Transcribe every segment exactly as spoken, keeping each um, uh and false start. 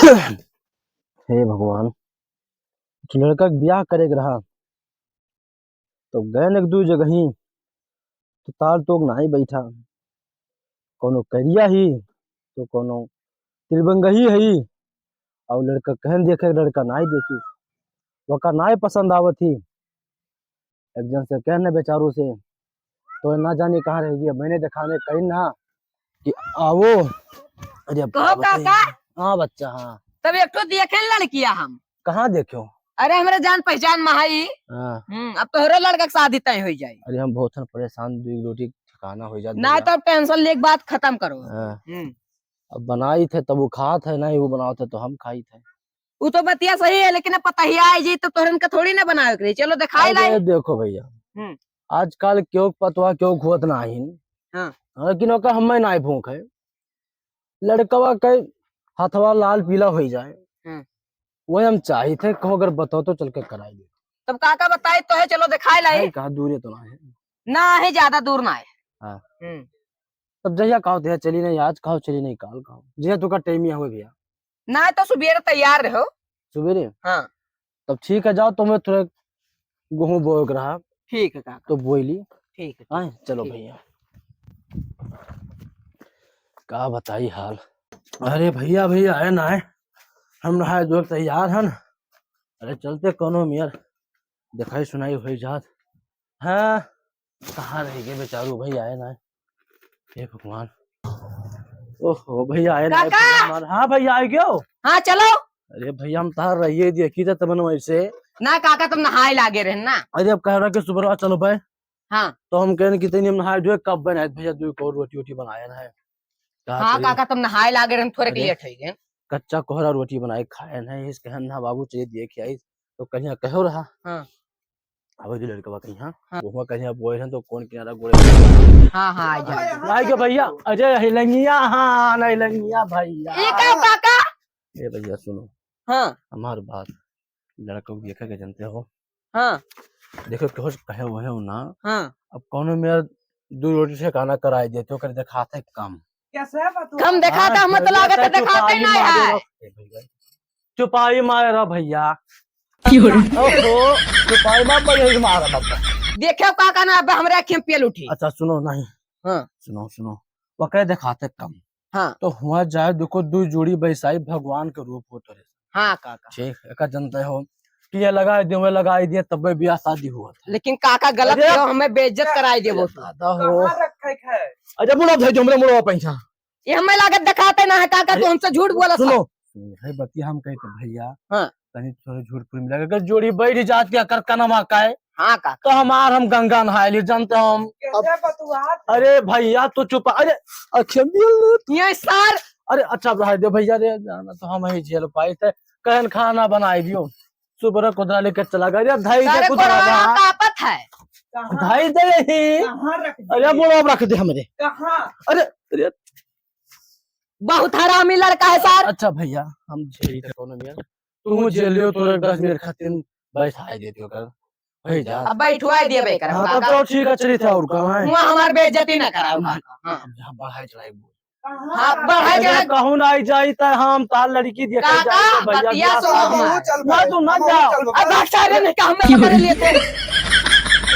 हे भगवान, कुछ लड़का के बियाह करे के रहा, तो गए न एक दू जगही, तो ताल तोक नाई बैठा, कौनो करिया ही, तो कौनो त्रिबंगही ही, और लड़का कहन देखे, लड़का नाई देखी, वका नाई पसंद आवत ही। एक जन से कहने बेचारू से, तो ना जाने कहाँ रह गया। मैंने दिखाने कही ना कि आओ। अरे अब कहो क्या बताइए? काका। हाँ बच्चा, हाँ। तब एक ठो देखे लड़किया हम। कहाँ देख्यो? अरे हमरे जान पहचान में हई। हाँ। हम्म, अब तोहरो लड़का के शादी तय हो जाई। अरे हम बहुत हन परेशान, दू रोटी ठिकाना हो जात ना भैया। तब tension लेके बात खत्म करो। हाँ। हम्म। अब बनाई थे तब वो खात है, नहीं वो बनावत है तो हम खाई थे। उ तो बतिया सही है, लेकिन अब पतहिया आई जी तो तोहरन के थोड़ी ना बनावे के रही। चलो दिखाई अरे लाई। देखो भैया, हम्म। आजकल क्यों पतवा क्यों खुअत ना आहिन। हाँ। हाँ, लेकिन ओकर हमें नाई भूख है। लड़कवा के हथवा लाल पीला हो जाए। हम्म। वही हम चाहित है, कहो अगर बताओ तो चल के कराई दे। तब काका बताई तो है, चलो दिखाई लाई। है कहाँ, दूर है तो ना है। ना है, ज्यादा दूर ना है। हाँ। हम्म। तब जहिया कहो तहिया चली नहीं, आज कहो चली नहीं, काल कहो, जहिया तुका टाइम हुए भैया। ना तो सुबेरे तैयार रहो। सुबेरे? हाँ। तब ठीक है, जाओ, तुम्हें थोड़े गेहूं बोए के रहा। ठीक है काका। तो बोई ली। ठीक है। हाँ, चलो ठीक। भैया, का बताई हाल। अरे भैया, भैया है ना है, हम नहाए धोए तैयार हन। अरे चलते कोनो मियर दिखाई सुनाई हो जात। हाँ, कहाँ रह गए बेचारू भैया, आए ना। हे भगवान। ओहो भैया, आए ना, काका! भैया हमार। हाँ भैया, आ गयो। हाँ, चलो। अरे भैया, हम तार रहिए देखी थे तबन वैसे। ना काका, तुम नहाए लागे रहे ना। अरे अब कह रहा कि सुबह चलो भाई। हाँ। तो हम कहने कि तनी हम नहाए धोए कब बनाए भैया, दो एक और रोटी वोटी बनाए ना है। का हाँ करी? काका, तुम नहाए लागे रहे, थोड़े अरे, लेट हो गए। कच्चा कोहरा रोटी बनाए खाए ना, इस कहन ना बाबू चलिए देख आई, तो कहीं कहो रहा। हाँ। अब जो लड़कवा कहीं हाँ, हाँ। वो कहीं बोए हैं तो कौन किनारा गोड़े। हाँ, हाँ, आ जाओ। भाई के भैया, अजय हिलंगिया, हाँ, नहीं लंगिया भैया। ये का काका? ए भैया सुनो। हाँ। हमार बात, लड़का को देखा के जानते हो? हाँ। देखो, कहो कहे वो है ना। हाँ। अब कौनो मेरा दो रोटी से गाना कराई देते हो, कर दिखाते कम। कैसे बतुआ? कम दिखाता, हाँ, हम तो लागत है दिखाते ही नहीं है। चुपाई मारे रहा भैया। क्यों रे? ओहो, चुपाई मार, भैया ही मारा बाबा। देखो काका ना, अब हमरे आँखें में पेल उठी। अच्छा सुनो, नहीं। हाँ। सुनो, सुनो। वकरे दिखाते कम। हाँ। तो हुआ जाए, देखो, दू जोड़ी बैसाई भगवान के रूप होत रहे। हाँ, काका। ठीक, एका जनते हो कि ये लगाई दिए, वो लगाई दिए, तब भी बियाह शादी हुआ था। लेकिन काका गलत अरे, हो, हमें बेइज्जत कराई देबो तू। दादा हो। कहाँ रखे है? अरे, मुड़ो धई दे, हमरे मुड़वा पैसा। ये हमें लागत दिखाते ना है, काका, अरे, तू हमसे झूठ बोला सुनो, था। सुनो, है बतिया हम कही तो भैया, हाँ। तनी थोड़े झूठ फूल मिला, अगर जोड़ी बैठ जात के अकर कनमा का है, हाँ काका। तो हमार हम गंगा नहाए लिए, जानते हो हम। कैसे बतुआत? अरे भैया, तू चुप, अरे, अच्छा, ये सार। अरे, अच्छा, रह दे भैया रे, जाना तो हम ही झेल पाई थे, कहन खाना बनाई दियो, सुबह कुदरा लेके चला गया, अरे, धई दे सारे कुदरा कोरवा बा। कापत है। कहाँ? धई दे यही। कहाँ रख दिए? अरे, बोलो, अब रख दे हमरे। कहाँ? अरे, अरे। बहुत हरामी लड़का है सार। अच्छा भैया, हम झेली थे कोनो मियाँ। तू जेल लियो, तोरे दस मिनट खातिर बैठाई देती हो कर। वही जा। अब बैठवाई दिए बे कर, हाँ, तब काका। तो ठीक है, चलिए था और का है। हुआ हमार बेइज्जती ना कराओ, काका। हाँ। अब यहाँ बढ़ाई चढ़ाई बोल। हाँ, बढ़ाई अरे चढ़ाई। कहूँ ना आई जाई त हम तार लड़की देखे काका, जाई तो भैया बतिया बियाह सुनो शादी। हमार। ना तू ना जाओ। अब भाग सारे ने काम में पकड़ लिए थे।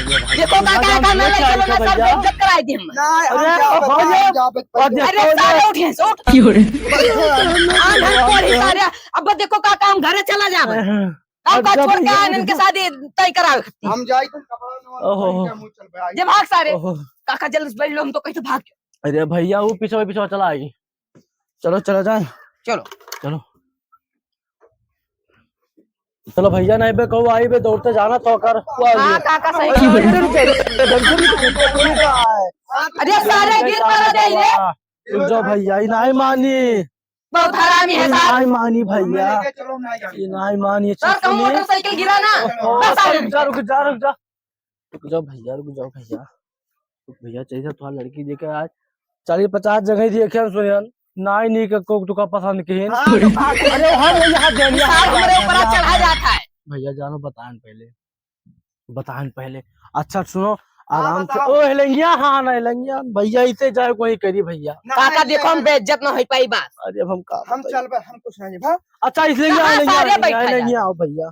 देखो काका, काका, ना ले चलो ना, सब बेइज्जत कराई दी हम। ना, हम अरे, जाओ, भैया, हम जाओ, भैया। अरे, सारे उठिए, उठ। क्यों रे? आन हम कोरी सारे। अब देखो काका, हम घरे चला जावे। हाँ। अब का अच्छा छोड़ के भैया, आनंद के शादी तय करावे खातिर। हम जाई तो कपड़ा नवा ओहो। पहन के मुंह चल पे आई। जब भाग सारे। ओहो। काका जल्दी से बैठ लो, हम तो कहीं तो भाग गए। अरे भैया, वो पीछे, पीछे चला आई। चलो, चला जाए। चलो। चलो। चलो भैया, नहीं बे, कहू आई बे, दौड़ते जाना तो कर। हाँ, काका सही कह रहे हैं। अरे सारे गिर पड़ा जाई रे। रुक जाओ भैया, ई नाहीं मानी। बहुत हरामी है ई सार। नाहीं मानी भैया। ई नाहीं मानी, सर, कहूँ मोटरसाइकिल गिरा ना। ओ, बस आ रुक जा, रुक जा, रुक जा। रुक जाओ भैया, रुक जाओ भैया। रुक भैया, चाहिए थोड़ा लड़की देखे आज। चालीस पचास जगह देखे हम सुनियन। नाहीं, नहीं के कोक तुका पसंद किहिन। हाँ, तो भाग। अरे हम यहाँ देनिया सार हमरे ऊपर चढ़ा जाता है। भैया जानो, बताएं पहले। बताएन पहले। अच्छा सुनो, आराम से। बताओ। ओ, हेलंगिया, हाँ, ना, हेलंगिया, भइया, इसे जाए कोई करी, भइया। ना, काका, नहीं, देखो, हम नहीं। बेइज्जत ना होई पाई बात। अरे, अब हम का हम बताई? चल बे, हम कुछ नहीं, भा। अच्छा, इस हेलंगिया, कहाँ हेलंगिया, सारे हेलंगिया, बैठा हेलंगिया, आओ, भइया।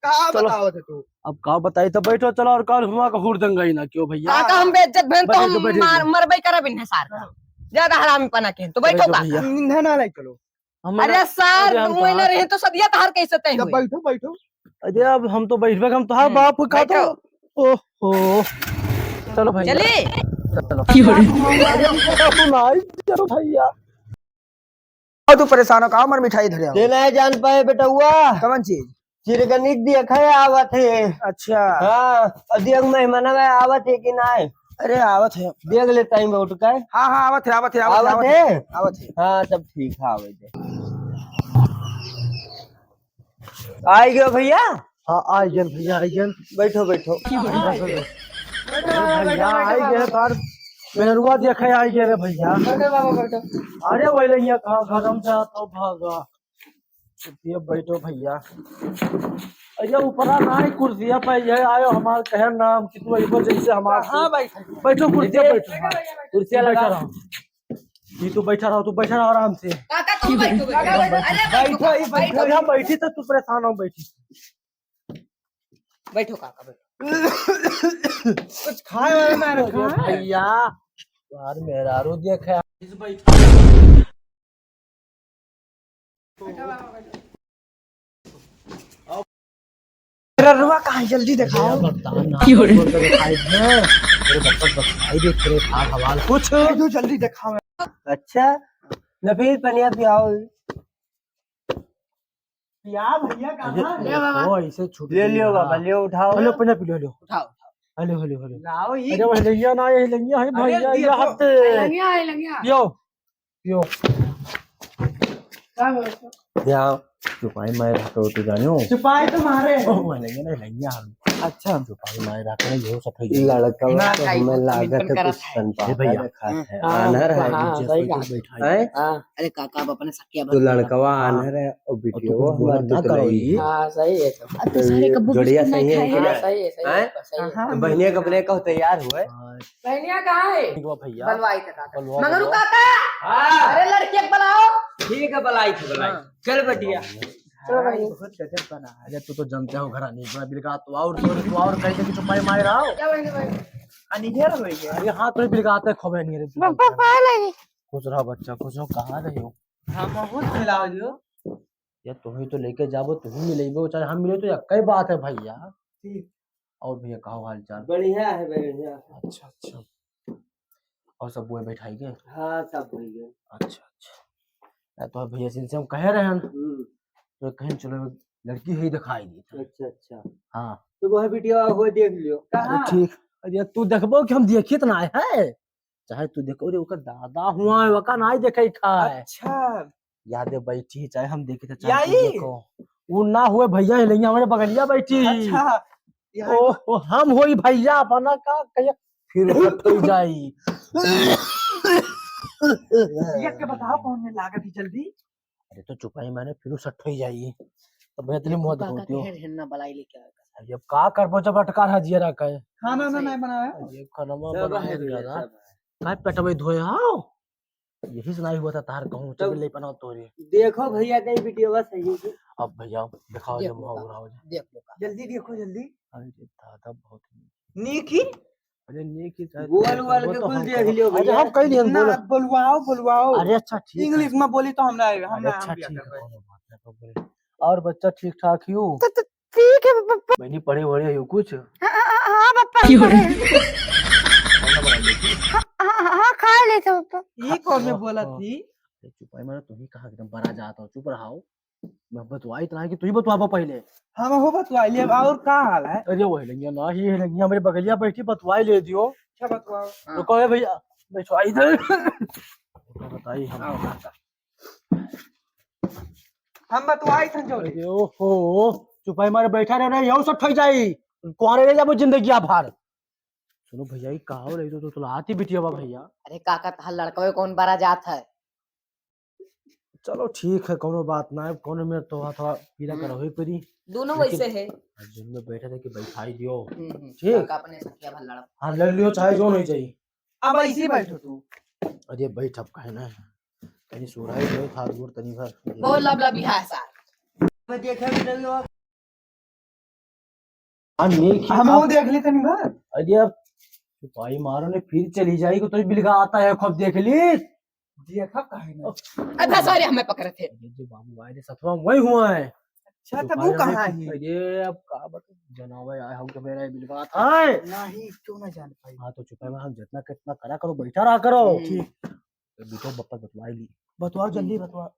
का चलो। बतावत है तू? अब का बताई, तो बैठो, चलो, और कल हुआ का हुड़दंग गई ना, क्यों भइया? काका, हम बेइज्जत भेन तो बैठो, हम बैठो, मार, बैठो। मरबे करब इन्हें सार का। हाँ। ज्यादा हरामीपना के, तो बैठो बैठो, काका। भइया। इन्हें ना नहीं चलो। हम अरे ना, सार, अरे हम वो ना कहाँ रहे तो सदिया तहार कैसे तय जब हुई? बैठो, बैठो। अरे अब हम तो बैठबे, हम तोहार हम्म, बाप का तो। बैठो। ओहो। चलो भइया। चली? चलो। अरे, चलो ना, चलो भइया। और तू परेशान हो का? हमर मिठाई धरे आओ। ते नहीं जान पाए बेटउआ। कवन चीज? चिरगनिक देखे आवत है। अच्छा। हाँ, और देख मेहमानवा आवत है कि नाय? अरे आवत है। देख ले टाइम उठ के। हाँ, हाँ, आवत है, आवत है, आवत है, आवत आवत है? आवत है। हाँ, तब ठीक है, आवे दे। आई गयो भइया? हाँ, आई गए भइया, आई गए। बैठो, बैठो। भइया, आई गए, तार मेहरुआ देखे आई गए रे भइया। बैठो बाबा, बैठो। अरे, वही लइया कहाँ घर हम जात हो, भागा। ये बैठो भइया। अरे, ऊपरा ना ही कुर्सिया पे ये आयो, हमार कहे नाम कि तू अइबो जैसे हमार हाँ, से। बैठो। बैठो, कुर्सिया इधर बैठो। कुर्सिया बैठा लगा। रहो। ये तू बैठा रहो, तू बैठा रहो आराम से। काका, तुम बैठो, बैठो। अरे, बैठो, बैठो, बैठो। बैठो, यहाँ बैठी तो तू परेशान हो, बैठी। बैठो काका, बैठो। कुछ खाए वाला ना रखा है? भइया, यार मेहरारू देखे। मेहरारुआ कहाँ है? जल्दी दिखाओ। अरे बता ना, की हो रही? बोल के दिखाई दे। अरे बता, बता, दिखाई दे, तेरे हाथ हवाल कुछ। अरे जल्दी दिखाओ। अच्छा, नफीस पनिया पियाओ। या भइया, कहाँ अरे, है? ले बाबा। ओ, ऐसे छूट ले गई लियो ना। बाबा, लियो, उठाओ। हेलो, पहले पी लो, हेलो। उठाओ, उठाओ। हेलो, हेलो, हेलो। लाओ, ये अरे, वो लंगिया ना, ये लंगिया है, अरे, भइया, ये ये देखो। हद है। लंगिया है, लंगिया। यो, यो। का बोलत हो? या, चुपाई मारे रहते हो तो जानो। चुपाई तो मारे। ओ, वो लंगिया ना, लंगिया हम। अच्छा। चुपाई मारे रहते हैं, ये सब है। लड़का ना, तो काई हमें कुछ लागत commitment है, करत कुछ है। संता ए भइया। रखा है। हाँ, आनर है। हाँ, सही बात। बैठा है। हैं? हाँ। अरे काका, अब अपने सखिया तो बन लड़कवा हाँ। आनर है और तो बिटिया कुछ वो बोला हमार ना करो दुतलाई। ये। हाँ, सही है सब। अब तो तो सारे ये कब्बो जोड़िया बिस्कुट सही नहीं है खाए कि हैं। ना? हाँ, सही है, सही है। हाँ, हाँ। तो बहनिया कपड़े का तैयार हुआ है। हाँ। बहनिया कहाँ है? ठीक बा भइया। बलवाई थे काका। बलवा, मंगरू बलवा। काका! हाँ। अरे लड़किया के बुलाओ। ठीक है, बुलाई थे, बुलाई। हाँ। चल बटिया। चलो हाँ, भाई। बहुत गजब बना है। अरे तू तो जानते हो घरानी, बड़ा बिलगा तो और, तो, तो और कैसे कि चुपाई मार रहा हो। क्या बहनी भाई? अनिहेर हो गया। अरे हाँ, तो बिलगाते खबे नहीं रे। पापा, पाए लगी। खुश रहो बच्चा, खुश रहो। कहाँ रहे हो? हाँ, बहुत मिलाओ जो। या तुही तो लेके जाबो, तुही मिलेबो, चाहे हम मिले तो या कई बात है भइया। ठीक। और भइया, का हाल चाल? बढ़िया है, बढ़िया। अच्छा, अच्छा। और सब बुआ बैठाई गए? हाँ, सब हो गए। अच्छा, अच्छा। या तो भइया से हम कहे रहे हैं। हम्म। तो कहीं चलो, लड़की ही दिखाई दी था। अच्छा, अच्छा। हाँ। तो वह बिटिया वो देख लियो। अरे कहाँ? ठीक। अरे तू देखबो कि हम देखित ना है। चाहे तू देखो रे, ओकर दादा हुआ है, ओका नाई देखे खाए। अच्छा। यादे बैठी, चाहे हम देखे थे, चाहे तू यही? देखो। वो ना हुए भइया, हेलंगिया हमरे बगलिया बैठी। अच्छा। यही। ओ, ओ, हम होई भइया, अपना का कहिया, फिर उठ हो जाई। ये के बताओ, कौन में लागत ही जल्दी? अरे तो चुपाई मारे, फिर सट हो जाई। तो भइया, इतने मुंह काका दिखाते हो। ढेर हेन्ना बलाई लेके आवे का। अरे अब का करबो, जब अटकार हजिया रखा है। खाना ना सही। नहीं बनाया। अरे खाना सब बनाए है, दिया सब ना। है। काय पेटवे धोए हाओ? यही से नहीं हुआ था तार कहूँ, तब चुगले पना तोरे। देखो भइया, कहीं वीडियो बस है ये। अब भइया दिखाओ, देख जब लो मुँह का, उड़ाओ जे। देख लो का। जल्दी देखो, जल्दी। अरे दादा, बहुत नीक ही। अरे नीक ही शायद गोल वोल के तो कुल हम देख लियो अरे भइया। हम कह दिए ना, बोलो। बोलवाओ, बोलवाओ। अरे अच्छा, ठीक है। इंग्लिश में बोली तो हम ना आएगा, हम अरे ना, हम अच्छा, भी ठीक है, आएगा। कोनो बात नहीं, तो बोले। और बच्चा ठीक ठाक ही हो? तो, तो ठीक है पप्पा। बहनी पढ़े वढ़े हो कुछ? हाँ, हाँ, हाँ, हाँ, पप्पा, हम पढ़े। खाना बना लेती? हाँ, हाँ, हाँ, हाँ, खा लेते पप्पा। ये कौन में हाँ, बोला हाँ। थी? अरे चुप है, मैंने तुम्ही कहा एकदम बड़ा जात हो, चुप रहो। मैं बतवाई इतना है कि तू ही बतवाबा पहले। हाँ, मैं हो बतवाई ले, अब और का हाल है? अरे वो हेलंगिया ना, ये हेलंगिया मेरे बगलिया बैठी, बतवाई ले दियो। अच्छा, बतवाओ। तो कहे भैया, बैठवाई दे। बताई हम। हाँ, हाँ। हम बतवाई थन जो। अरे ओहो, चुपाई मारे बैठा रहे, यहू सब ठई जाई। कुआरे रह जाबो जिंदगी भर। सुनो भैया, ई का हो रही तो, तो, तो लाती बिटिया बा भैया। अरे काका, तहार लड़कवे कौन बड़ा जात है? चलो ठीक है, कौनो बात ना है, कौनो में तो थोड़ा पीला हम्म। करवाई पड़ी। दोनों लेकिन वैसे है। आज जौन में बैठे थे कि बैठाई दियो। हम्म, हम्म। ठीक। काका अपने सखिया भर लड़ब। हाँ, लड़ लियो, चाहे जौन हो जाई। अब ऐसे ही बैठो तू। अरे बैठ, अब काहे ना, तनी सुराई गए था गोड़ तनी भर। बहुत लबलबी है सार। मैं देखे भी नहीं हो। हाँ, नहीं, हम हाँ। वो देख ली तनी भर। अरे अब सिपाही मारो ने फिर चली जाई को तो बिलगा आता है, खूब देख ली। देखा काहे ना। अच्छा, sorry, हमें पकड़त है। अरे जो बाबू आए रे सतवा वही हुआ है। अच्छा, तो तब वो कहाँ है? अरे अब का बता, जनावे आए हम तो मेरा बिलगा था। नहीं, क्यों ना जान पाई? हाँ, तो चुपे में हम जितना कितना करा करो, बैठा रहा करो। हम्म। ठीक। बेटो बप्पा बतवाई ली। बतवाओ, जल्दी बतवाओ।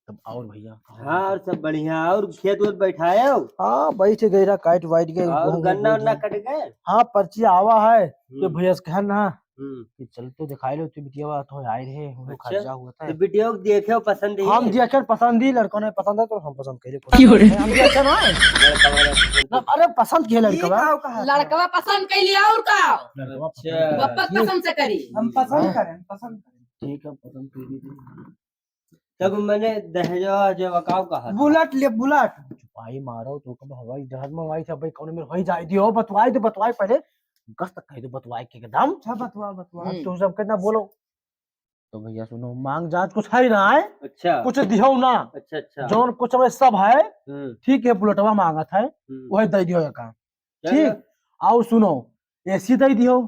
तब और भैया, हाँ, और सब बढ़िया। और खेत वेत बैठाए हो? हाँ, बैठ गए रहा, काट वाइट गए, और गेहूं गन्ना वन्ना कट गए? हाँ, पर्ची आवा है, हम्म। तो भैया से कहन ना हम्म। कि चल तो दिखाई लो, तू बिटिया तो आए रहे, वो अच्छा। खर्चा हुआ था। तो बिटिया को देखे हो, पसंद ही? हम देखे पसंद ही, लड़कों ने पसंद है तो हम पसंद करिए। क्यों रे? हम देखे ना है। लड़का वाला पसंद ना, अरे पसंद किया लड़का ये बा। का कहा था? लड़कवा पसंद कर लिया और का? लड़कवा अच्छा। पसंद। बप्पा पसंद से करी। हम पसंद हाँ। करें, पसंद करें। ठीक है, पसंद कर दीजिए। तब मैंने दहेजवा जब अकाव कहा था। बुलेट ले, बुलेट। चुपाई मारो तो कब हवाई जहाज मंगवाई थी, भाई कौन में होई जाए दियो, बतवाई दे, बतवाई पहले। गस तक कह दो, बतवाई के एकदम। अच्छा, बतवा, बतवा। अब हम्म। तू सब कितना बोलो। तो भैया सुनो, मांग जांच कुछ है ना है। अच्छा। कुछ दिहो ना। अच्छा, अच्छा। जौन कुछ हमें सब है, हम्म। ठीक है, बुलेटवा मांगत है, हम्म। वही दे दियो का। चलो। ठीक। आओ सुनो, एसी दे दियो,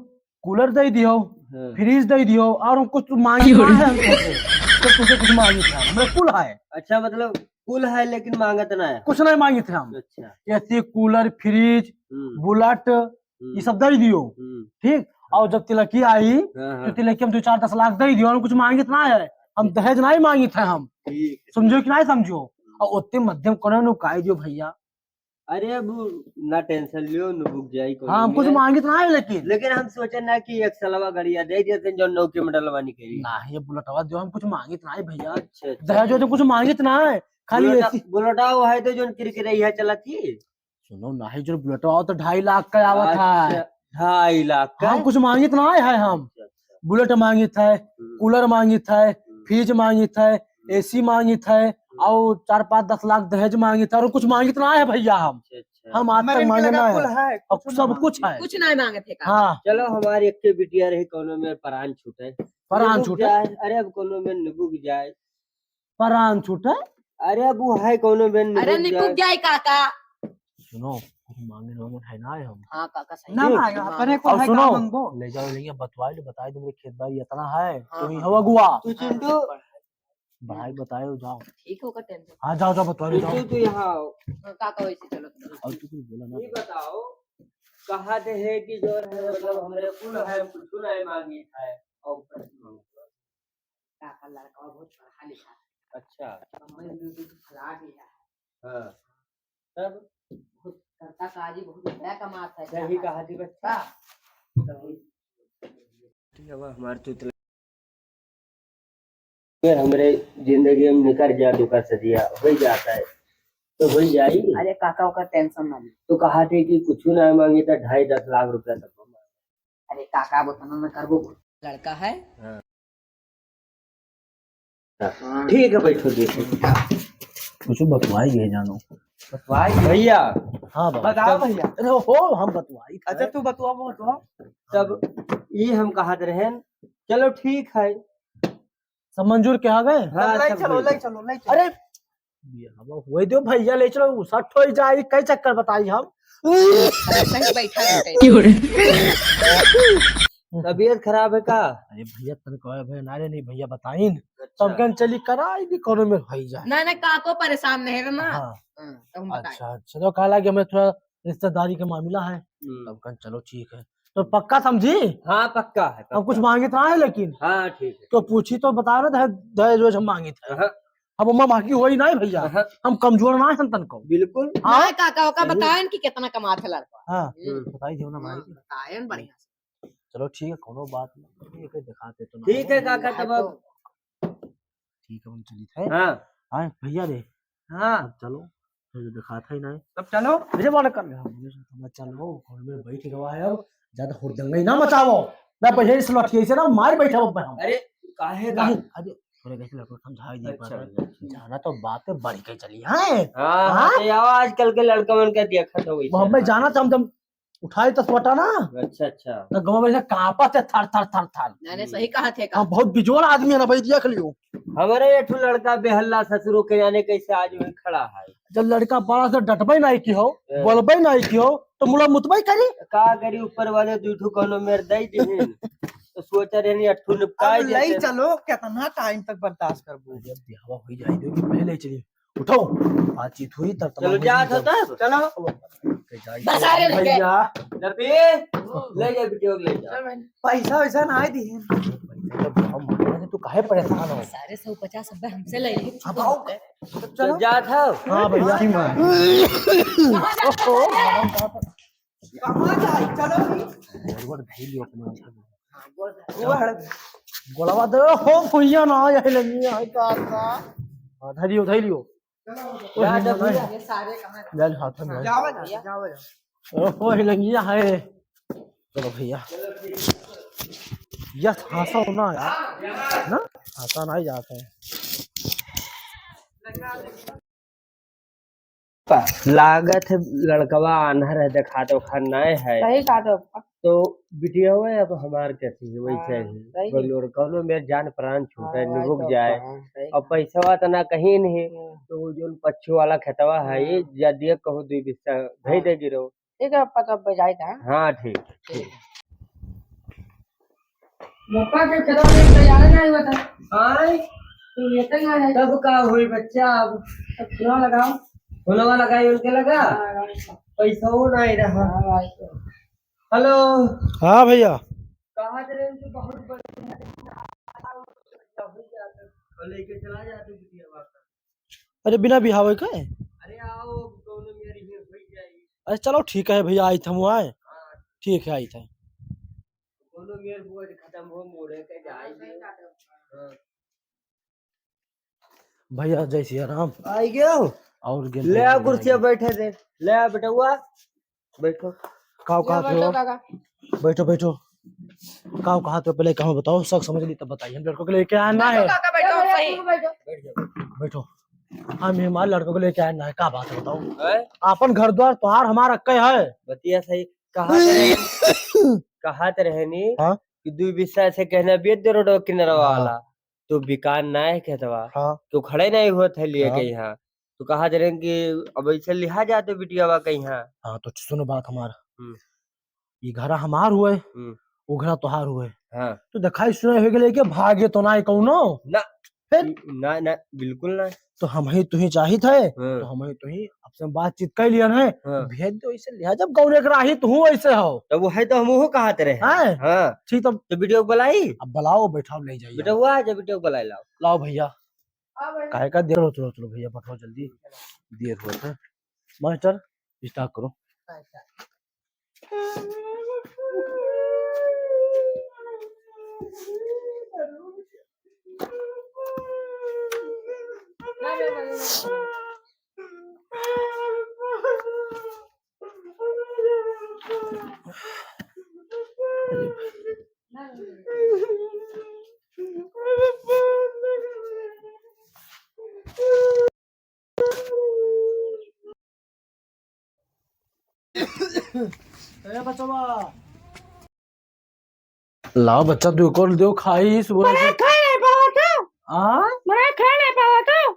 कूलर दे दियो, हाँ। फ्रिज दे दियो, और हम कुछ मांगित ना है हमको से। तो तुझे कुछ मांगित है, हमें कुल है। अच्छा, मतलब कुल है लेकिन मांगत ना है। कुछ नहीं मांगित है हम। अच्छा। एसी, कूलर, फ्रिज, हम्म। बुलेट, हम्म। ये सब दे दियो। हम्म। ठीक। और जब तिलकी आई, हाँ, हाँ। तो तिलकी हम दो चार दस लाख दे दियो, हम कुछ मांगित ना है, हम दहेज नहीं मांगित है हम। ठीक है। समझो कि नहीं समझो? और ओते मध्यम कोनो नु काई दियो भैया। अरे अब ना टेंशन लियो, नु बुक जाई कोनो हाँ, हम कुछ में। मांगित ना है लेकिन। लेकिन हम सोचे ना कि एक सलवा गड़िया दे देते जो नौके में डलवानी करी। ना, ये बुलेटवा जो हम कुछ मांगित ना है भैया। अच्छा, अच्छा। दहेज वहेज कुछ मांगित ना है, खाली बुलेटा-, एसी। बुलेटा वो है तो जो किरकिरैया चलत ही। सुनो ना, है जो बुलेटवा तो ढाई लाख का आवत है। अच्छा, ढाई लाख का? हम कुछ मांगित ना है हम। अच्छा, अच्छा। बुलेट मांगित है, हम्म। कूलर मांगित है, हम्म। फ्रिज मांगित है, हम्म। एसी मांगित है, हम्म। और चार पाँच दस लाख दहेज मांगित है, और कुछ मांगित ना है भैया हम। अच्छा, अच्छा। हम आज तक मांगे ना है। कुल है, अब कुछ सब ना कुछ मांगे। है। कुछ ना मांगे थे का? हाँ। चलो, हमारी एक के बिटिया रही, कोनो में परान छूटे। परान निबुक छूटे? जाए, अरे अब कोनो में निबुक जाए। परान छूटे? अरे अब वो है कोनो में अरे निबुक निबुक जाए। जाए काका। सुनो, कुछ मांगे वांगे है ना हम। हाँ काका, सही ना है। मांगे, हाँ। अपने को और है सुनो, का मांगबो? ले जाओ, ले जाओ, बतवाई लो, बताई दो, मेरे खेत बाड़ी इतना है, हाँ, तुम ही हाँ। हो अगुआ। तू चिंटू, बढ़ाई बताए हो, जाओ। ठीक होगा, टेंशन। हाँ, जाओ, जाओ, बतवाई लो, जाओ। तू, तू यहाँ आओ। हाँ, काका, वैसे चलो, चलो। और तू कुछ बोला ना। ये बताओ, कहा थे है कि जो है, मतलब, हमरे कुल है, कुछ नहीं मांगी है, और कुछ मांगो। काका, लड़का बहुत पढ़ा लिखा है। अच्छा। कमर में भी कुछ फैला दिया है। हाँ। तब? बहुत करता काजी, बहुत बड़ा कमाता है। सही कहा थी बच्चा। का? सही। ठीक है, अब हमारे तो इतना फिर हमरे जिंदगी में निकल जा दुख से दिया, हो जाता है, तो हो जाई। अरे काका, ओकर टेंशन ना ले। तो कहा थे कि कुछ ना मांगे तो ढाई दस लाख रुपया तक मांगे। अरे काका, अब उतना ना करबो, लड़का है। हाँ। हाँ, ठीक है, बैठो, देखो। कुछ बतवाई गए जानो। बतवाई भैया। हाँ बाबा। बताओ तब भैया। अरे हो, हम बतवाई। अच्छा, तू बतवा, वो तो। तब ये हम कहत रहेन, चलो ठीक है। सब मंजूर के आ गए? हाँ, ले सब चलो, ले चलो, ले चलो। अरे, ये हवा हुए दो भैया, ले चलो, सट हो जाए, कई चक्कर बताई हम। अरे, सही बैठा है, क्यों रे? तबीयत खराब है का? अरे भैया, तन कहे भैया, ना रे, नहीं भैया, बताइन। अच्छा। तब कन चली कराई दी, कोनो में भई जाए। ना, ना, काको परेशान नहीं रहना। हाँ। हाँ, तो हम बताएं। अच्छा, अच्छा, तो कहा लगे हमें थोड़ा रिश्तेदारी का मामला है। हम्म। तब कन चलो ठीक है। तो पक्का समझी? हाँ, पक्का है, हम कुछ पक्का। मांगित ना है लेकिन। हाँ, ठीक है। तो पूछी तो बताओ ना, दहेज, दहेज वहेज हम मांगित है। हाँ। अब अम्मा मांगी होई ना भैया। हाँ। हम कमजोर ना है तनको। बिल्कुल। हाँ। ना काका, ओका बताएं कि कितना कमात है लड़का। हाँ, हम्म। बताई दियो ना हाँ, भाई। बताएं बढ़िया से। चलो ठीक है, कोनो बात नहीं, ठीक है, दिखाते तो ना ठीक है हो। काका, तब अब तो ठीक है, हम चलित है। हाँ। हाँ, भैया रे। हाँ। अब चलो, फिर दिखात है नहीं। तब चलो। अरे वाला कर रहे हो, मुझे समझ चलो, घर में बैठ गवा है अब, ज्यादा हुड़दंगई ना मचावो। ना भैया, इस लठिया से ना मार बैठा अब हम। अरे, काहे का? नहीं, अरे, थोड़े कैसे लड़को समझाई दिए अच्छा, पर अच्छा। जाना तो बात बढ़ के चली है। हाँ, हाँ? हाँ, तो यार आजकल के लड़का मन का देखा था वही वो हमें तरह। जाना था, हम जब उठाई तो सोटा ना। अच्छा, अच्छा। तो गाँव में से कांपत है थर, थर, थर, थर। नहीं, नहीं, सही कहा थे का। हाँ, बहुत बिजोड़ आदमी है ना भाई, देख लियो। हमारे एक ठो लड़का बेहल्ला ससुरो के जाने कैसे आज वही खड़ा है। जब लड़का बड़ा से डटबे नहीं की हो, हाँ। बोलबे नहीं की हो, तो मुला मुतबे करी। का करी, ऊपर वाले दुई ठो कौनो मेर दई दिहिन। तो सोचा रहनी अट्ठू निपटाई अब लई देते। चलो, कितना टाइम तक बर्दाश्त करबो? अरे, अब बिहावा होई जाए दो कि पहले चली। उठो, बातचीत हुई तब चलो, तमाम जा होई तो जाए। तब। चलो। अब कहीं जाए बस आ रहे हैं भैया। लपी, ले जा बिटिया को ले जा। पैसा वैसा ना आए दिहिन। पैसा तो बहुत मांगे हैं, तू काहे परेशान हो? सारे सौ पचास रुपए हमसे ले लिए। अब आओ। तो चलो। जात हो? हाँ भैया। कहाँ जाए? चलो भी। गोलवा दे हो भैया ना, यही लगी है का का। हाँ, धैलियो, धैलियो। जा, जा भैया। ये सारे कहाँ हैं? ले हाथ में। जाओ ना, जाओ ना। ओहो, हिलंगिया है। चलो भैया। यस, हंसा हो ना यार। ना? हंसा नहीं जाता है। लागत है लड़कवा आन्हर है, देखात ओखात नाय है। सही कहा तो। तो बिटिया हुआ अब हमार कैसी है, वैसे हाँ, ही। सही। बोलो, कौनो मेर जान प्राण छूटे, हाँ, निबुक जाए। हाँ, सही अब कहा। पैसवा तो ना कहीं नहीं, हाँ। तो वो जोन पच्छू वाला खेतवा है, हाँ। ये जदिया कहूँ दुई बिस्सा धई हाँ। दे गिरो। ठीक है, पता पे जाए था। हाँ, ठीक, ठीक। पापा के खेतवा में तैयार ना हुआ था। आय? तो ये तो ना है। तब का हुई बच्चा अब? तब फोनवा लगाओ। फोनवा लगाई उनके लगा? हाँ, लगाओ। पैसा वो नहीं रहा। हाँ, भाई। हेलो। हाँ भैया। कहा दे रहे हैं कि बहुत बढ़िया। लेके चला जाते बिटिया बाबा। अरे बिना बिहावे के? अरे आओ, कौनो मेरी है, हो जाई। अरे चलो ठीक है भैया, आई थम आए। हाँ। ठीक है, आई थे। कौनो मेर बुआ खत्म हो, मोड़े के जाई दे। हाँ। भैया जय सिया राम। आई गयो। और गेल ले आ भैया, कुर्सिया भैया। बैठे दे। ले आ बेटवा। बैठो। काव ले कहा बैठो हो? काका। बैठो, बैठो। काव कहा तो पहले कहाँ बताओ, सब समझ ली तब बताइए। हम लड़कों के लेके आना है। बैठो काका, बैठो, सही। बैठ जाओ। बैठो। हम हमारे लड़कों को लेके आए ना है, का बात है बताओ? हैं? आपन घर द्वार तोहार हमार अक्के है। बतिया सही। कहा तो रहे, कहा तो रहे नी हाँ? कि दुई बिस्सा से कहना बेच दे रोड किनारा हाँ। वाला। तो बिकान ना है खेतवा। हाँ। तो खड़े नहीं हुआ था लिए हाँ। के यहाँ। तो कहा दे रहे कि अब ऐसे लिहा जाते बिटियावा के यहाँ। हाँ, तो सुनो बात हमार। हम्म। ई घरा हमार हुए, हम्म। ओ घरा तोहार हुए। हाँ। तो देखाई सुनाई हो गेले कि भागे तो ना कौनो। ना। फिर? ना, ना, बिल्कुल ना। तो हम ही तुही चाहित है, हाँ। तो हम ही तुही आपसे बातचीत कर लिया है। हाँ। भेज दो इसे लिहा, जब गौरे के राही तू ऐसे हो। तब वो है तो हम वो कहा तेरे हैं। हैं? हाँ। ठीक, तब तो बिटिया को बुलाई। अब बुलाओ, बैठाओ, ले जाइए। बेटा हुआ, जब बिटिया को बुलाई लाओ। लाओ भैया। काहे का देर होत, चलो, चलो भैया, बैठो जल्दी, देर होत है। मास्टर, start करो। ए बचवा। लाओ बच्चा, तू कौन दो खाई इस बोले मने से? खाए नहीं पावा तो। आ? मने खाए नहीं पावा तो।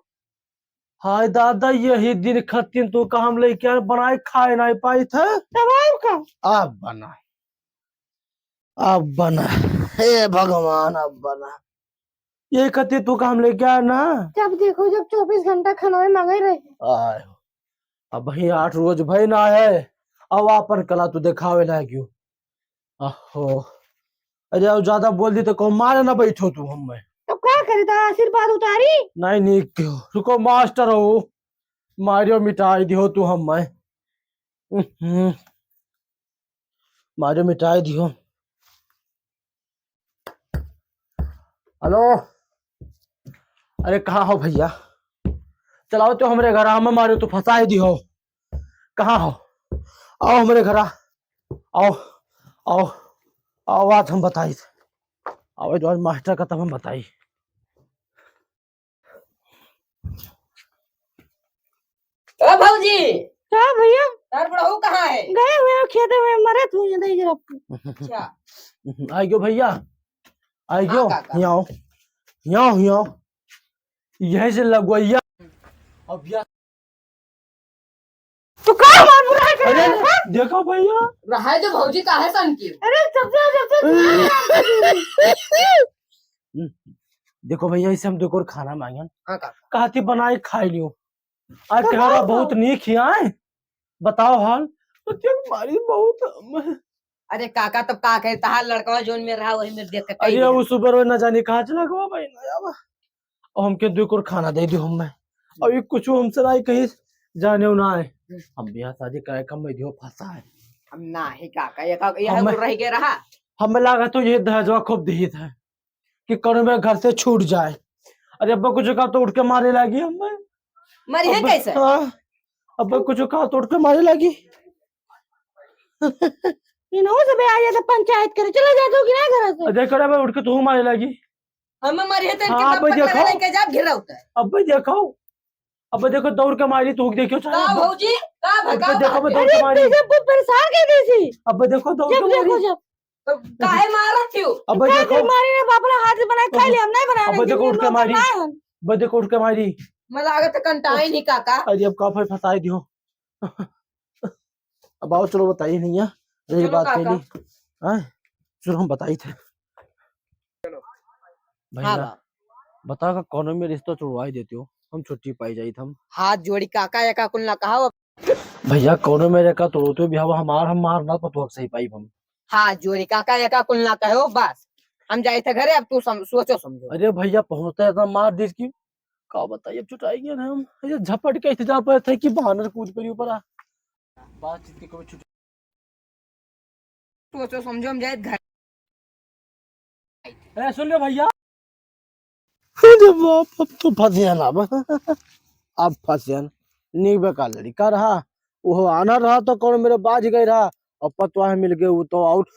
हाय दादा, यही दिन खत्तिन तू का हम लेके आए, बनाए खाए नहीं पाई थे। तब और का? अब बनाए, अब बनाए, हे भगवान, अब बनाए। यही खत्तिन तू का हम लेके आए ना। जब देखो, जब चौबीस घंटा खाना में मंगे रहे। आय हो। अब वही आठ रोज भय ना है, अब आपन कला तू देखावे लागियो। अहो, अरे, अब ज्यादा बोल दी तो कहूँ मारे ना बैठो तू हम में। तो का करी, तो आशीर्वाद उतारी? नहीं, नहीं, क्यों? रुको, मास्टर हो, मारियो मिटाई दियो तू हम में। उहुं, मारियो मिटाई दियो। हेलो, अरे, कहाँ हो भैया? चलाओ तो हमरे घरा, हम मारियो तू फंसाई दियो। कहाँ हो? आओ हमरे घरा, आओ, आओ, आओ, आज हम बताई। आओ, आज मास्टर का तब हम बताई। ओ भौजी, का भैया? तार बुढ़ऊ कहाँ है? गए हुए हैं खेते में, मरत हुए हैं, देख रहे। अच्छा। आ गयो भैया, आ गयो। हाँ, काका। हियाँ आओ, हियाँ आओ, हियाँ आओ। यही से लगवैया। अब या तो का हमार बुराई करे अरे, हैं? देखो भैया। रहाय दे भौजी, काहे सन की? अरे, जब से, जब से देखो भैया, इसे हम दुइ कोर खाना मांगन। हाँ, काका। कहती बनाए खाई लियो। आज तो तोहरा का बहुत खाओ? नीक ही आए। बताओ हाल। तो क्या मारी बहुत। अरे काका, तब का करे, तहार लड़कवा जोन में रहा, वही में देख के कही अरे, दिया। वो सुबह रोज ना जाने कहाँ चला गवा भाई, ना आवा। और हमके दुइ कोर खाना दे दियो हमें। और ये कुछ हमसे ना कहीं जाने ना आए। हम्म। हम ब्याह शादी कराए कम में दियो फंसा है। हम ना ही काका, ये का, ये हमें, रह गया रहा। हमें लगा तो ये दहेजवा खूब दिहित है कि कौनो मेरे घर से छूट जाए। अरे अब्बा कुछ कहा तो उठ के मारे लागी हमें। मरी है अब्बा, कैसे? हाँ, अब्बा कुछ कहा तो उठ के मारे लागी। इनहू से भी आ जाता पंचायत करे, चला जाता कि ना घर से? अरे करे भाई, उठ के तू मारे लागी। हम मरी है तो इनके हाँ, बाप अब्बा पकड़ देखो। लेके जा, घिरा होता है। अब्बा देखो, अब्बा देखो, दौड़ के मारी, तू देखियो, का चाहे भौजी, का अब्बा भगाओ देखो, बाप? अब्बा दौड़ के अरे, मारी। तू जब बहुत परेशान कर दी थी। अब्बा देखो, दौड़ जब के देखो, मारी। जब। तो काहे मारत थियो? अब्बा का देखो। के मारी रे बाप रे, हाथ से बनाए खाई ले, हम नहीं बनाए, अब्बा देखो, उठ के मारी। अब्बा देखो, उठ के मारी। मैं लागत है कंटाई नहीं काका। अरे अब का भाई फंसाई दियो। अब आओ, चलो बताइए भैया, यही चलो बात काका। कहली। हाँ, चलो हम बताई थे। चलो। भैया, हाँ बा। बता का कौनो में रिश्ता छुड़वाई देते हो, हम छुट्टी पाई जाई हम। हाथ जोड़ी काका, एका कुल ना कहा। भैया, कौनो में रेखा तोड़ते हो भी हवा हमार, हम मार ना पतोह सही पाई हम। हाथ जोड़ी काका, एका कुल ना कहो, बस हम जाई थे घरे, अब तू सम-, सोचो समझो। अरे भैया, पहुँचते इतना मार दीस कि का बताइए, अब चुटाई गए ना हम। ये झपट के इतने जा पर थे कि बानर कूद पड़ी ऊपर आ। बातचीत के कोई छुट्टी। सोचो समझो, हम जाए घर। ए, सुन ले भैया। अरे बाप, अब तो फंसे ना, अब, अब फंसे ना। नीक बेकार लड़का रहा, वो आना रहा तो कौन मेरे बाज गए रहा, और पतवाह मिल गए, वो तो आउट।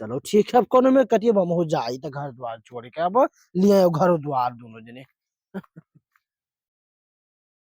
चलो ठीक है, अब कौन में कटिए, हम हो जाई तो घर द्वार छोड़ के, अब ले आयो घर द्वार दोनों जने।